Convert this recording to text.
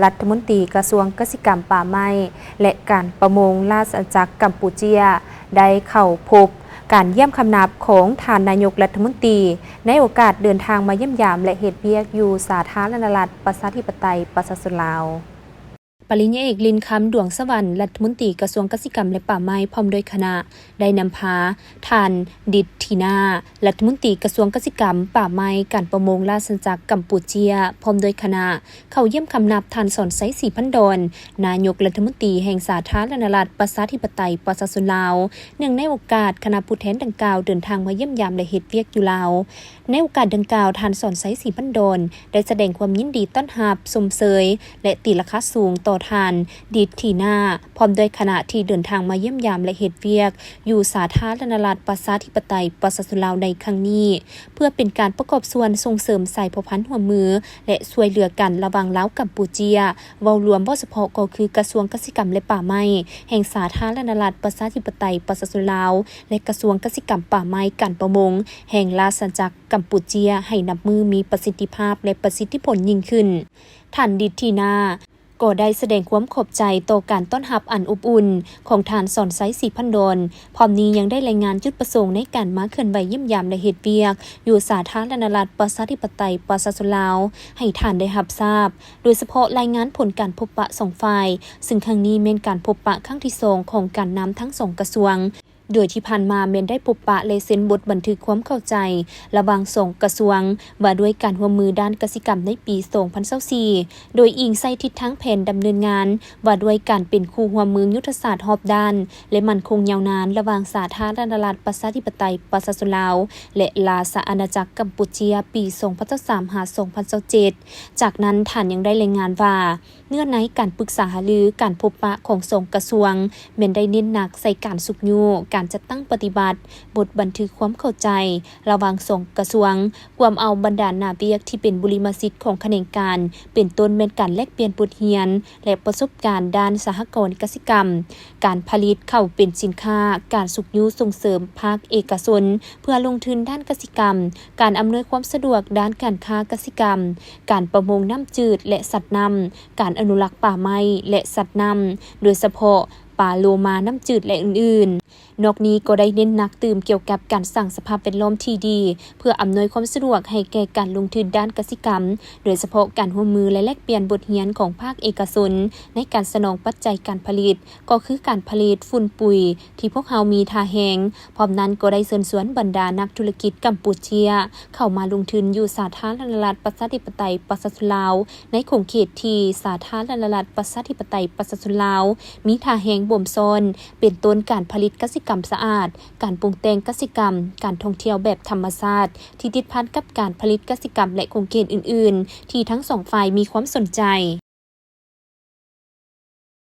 ລັດຖະມົນຕີກະຊວງກະສິກຳ ປ່າໄມ້ ແລະ ການປະມົງ ລາຊະອານາຈັກກຳປູເຈຍ ໄດ້ເຂົ້າພົບການຢ້ຽມຄຳນັບຂອງທ່ານນາຍົກລັດຖະມົນຕີ ໃນໂອກາດເດີນທາງມາຢ້ຽມຢາມ ແລະ ເຮັດວຽກຢູ່ສາທາລະນະລັດ ປະຊາທິປະໄຕ ປະຊາຊົນລາວ. ປະລິນຍາເອກ ລິນຄຳ ດວງສະຫວັນ ລັດຖະມົນຕີກະຊວງກະສິກຳ ແລະ ປ່າໄມ້ ພ້ອມດ້ວຍຄະນະ ໄດ້ນຳພາທ່ານ ດິດ ທີນາ ລັດຖະມົນຕີກະຊວງກະສິກຳ ປ່າໄມ້ ການປະມົງ ລາຊະອານາຈັກກຳປູເຈຍ ພ້ອມດ້ວຍຄະນະ ເຂົ້າຢ້ຽມຄຳນັບທ່ານ ສອນໄຊ ສີພັນດອນ ນາຍົກລັດຖະມົນຕີແຫ່ງສາທາລະນະລັດ ປະຊາທິປະໄຕ ປະຊາຊົນລາວ ເນື່ອງໃນໂອກາດຄະນະຜູ້ແທນດັ່ງກ່າວເດີນທາງມາຢ້ຽມຢາມ ແລະ ເຮັດວຽກຢູ່ລາວ. ໃນໂອກາດດັ່ງກ່າວ, ທ່ານ ສອນໄຊ ສີພັນດອນ ໄດ້ສະແດງຄວາມຍິນດີຕ້ອນຮັບ, ຊົມເຊີຍ ແລະ ຕີລາຄາສູງຕໍ່ທ່ານ ດິດ ທີນາ ພ້ອມດ້ວຍຄະນະທີ່ເດີນທາງມາຢ້ຽມຢາມ ແລະ ເຮັດວຽກຢູ່ສາທາລະນະລັດ ປະຊາທິປະໄຕ ປະຊາຊົນລາວໃນຄັ້ງນີ້, ເພື່ອເປັນການປະກອບສ່ວນສົ່ງເສີມສາຍພົວພັນຮ່ວມມື ແລະ ຊ່ວຍເຫຼືອກັນລະຫວ່າງລາວກຳປູເຈຍ ເວົ້າລວມ, ເວົ້າສະເພາະກໍຄືກະຊວງກະສິກຳ ແລະ ປ່າໄມ້ ແຫ່ງສາທາລະນະລັດ ປະຊາທິປະໄຕ ປະຊາຊົນລາວ ແລະ ກະຊວງກະສິກຳ, ປ່າໄມ້, ການປະມົງ ແຫ່ງລາຊະອານາຈັກກຳປູເຈຍ ໃຫ້ນັບມື້ມີປະສິດທິພາບ ແລະ ປະສິດທິຜົນຍິ່ງຂຶ້ນ. ທ່ານ ດິດ ທີນາ ກໍໄດ້ສະແດງຄວາມຂອບໃຈຕໍ່ການຕ້ອນຮັບອັນອົບອຸ່ນຂອງທ່ານ ສອນໄຊ ສີພັນດອນ, ພ້ອມນີ້ຍັງໄດ້ລາຍງານຈຸດປະສົງໃນການມາເຄື່ອນໄຫວຢ້ຽມຢາມ ແລະ ເຮັດວຽກຢູ່ສາທາລະນະລັດ ປະຊາທິປະໄຕ ປະຊາຊົນລາວ ໃຫ້ທ່ານໄດ້ຮັບຊາບ, ໂດຍສະເພາະລາຍງານຜົນການພົບປະສອງຝ່າຍ, ຊຶ່ງຄັ້ງນີ້ແມ່ນການພົບປະຄັ້ງທີສອງຂອງການນຳທັງສອງກະຊວງ. ໂດຍທີ່ຜ່ານມາແມ່ນໄດ້ພົບປະ ແລະ ເຊັນບົດບັນທຶກຄວາມເຂົ້າໃຈລະຫວ່າງສອງກະຊວງ ວ່າດ້ວຍການຮ່ວມມືດ້ານກະສິກຳໃນປີສອງພັນຊາວສີ່ ໂດຍອີງໃສ່ທິດທາງແຜນດຳເນີນງານ ວ່າດ້ວຍການເປັນຄູ່ຮ່ວມມືຍຸດທະສາດຮອບດ້ານ ແລະ ໝັ້ນຄົງຍາວນານ ລະຫວ່າງສາທາລະນະລັດ ປະຊາທິປະໄຕ ປະຊາຊົນລາວ ແລະ ລາຊະອານາຈັກກຳປູເຈຍ ປີສອງພັນຊາວສາມ ຫາ ສອງພັນຊາວເຈັດ. ຈາກນັ້ນ, ທ່ານຍັງໄດ້ລາຍງານວ່າ ເນື້ອໃນການປຶກສາຫາລືການພົບປະຂອງສອງກະຊວງ ແມ່ນໄດ້ເນັ້ນໜັກໃສ່ການຊຸກຍູ້ການຈັດຕັ້ງປະຕິບັດບົດບັນທຶກຄວາມເຂົ້າໃຈລະຫວ່າງສອງກະຊວງ, ກວມເອົາບັນດາໜ້າວຽກທີ່ເປັນບຸລິມະສິດຂອງຂະແໜງການ, ເປັນຕົ້ນແມ່ນການແລກປ່ຽນບົດຮຽນ ແລະ ປະສົບການດ້ານສະຫະກອນກະສິກຳ, ການຜະລິດເຂົ້າເປັນສິນຄ້າ, ການຊຸກຍູ້ສົ່ງເສີມພາກເອກະຊົນເພື່ອລົງທຶນດ້ານກະສິກຳ, ການອຳນວຍຄວາມສະດວກດ້ານການຄ້າກະສິກຳ, ການປະມົງນ້ຳຈືດ ແລະ ສັດນ້ຳ, ການອະນຸລັກປ່າໄມ້ ແລະ ສັດນ້ຳ, ໂດຍສະເພາະປາໂລມານ້ຳຈືດ ແລະ ອື່ນໆ. ນອກນີ້ກໍໄດ້ເນັ້ນໜັກຕື່ມກ່ຽວກັບການສ້າງສະພາບແວດລ້ອມທີ່ດີ ເພື່ອອຳນວຍຄວາມສະດວກໃຫ້ແກ່ການລົງທຶນດ້ານກະສິກຳ, ໂດຍສະເພາະການຮ່ວມມື ແລະ ແລກປ່ຽນບົດຮຽນຂອງພາກເອກະຊົນໃນການສະໜອງປັດໄຈການຜະລິດ, ກໍຄືການຜະລິດຝຸ່ນປຸຍທີ່ພວກເຮົາມີທ່າແຮງ. ພ້ອມນັ້ນກໍໄດ້ເຊີນຊວນບັນດານັກທຸລະກິດກຳປູເຈຍ ເຂົ້າມາລົງທຶນຢູ່ສາທາລະນະລັດ ປະຊາທິປະໄຕ ປະຊາຊົນລາວ ໃນຂົງເຂດທີ່ສາທາລະນະລັດ ປະຊາທິປະໄຕ ປະຊາຊົນລາວ ມີທ່າແຮງບົ່ມຊ້ອນ, ເປັນຕົ້ນການຜະລິດກະສິກຳສະອາດ, ການປຸງແຕ່ງກະສິກຳ, ການທ່ອງທ່ຽວແບບທຳມະຊາດ ທີ່ຕິດພັນກັບການຜະລິດກະສິກຳ ແລະ ຂົງເຂດອື່ນໆ ທີ່ທັງສອງຝ່າຍມີຄວາມສົນໃຈ.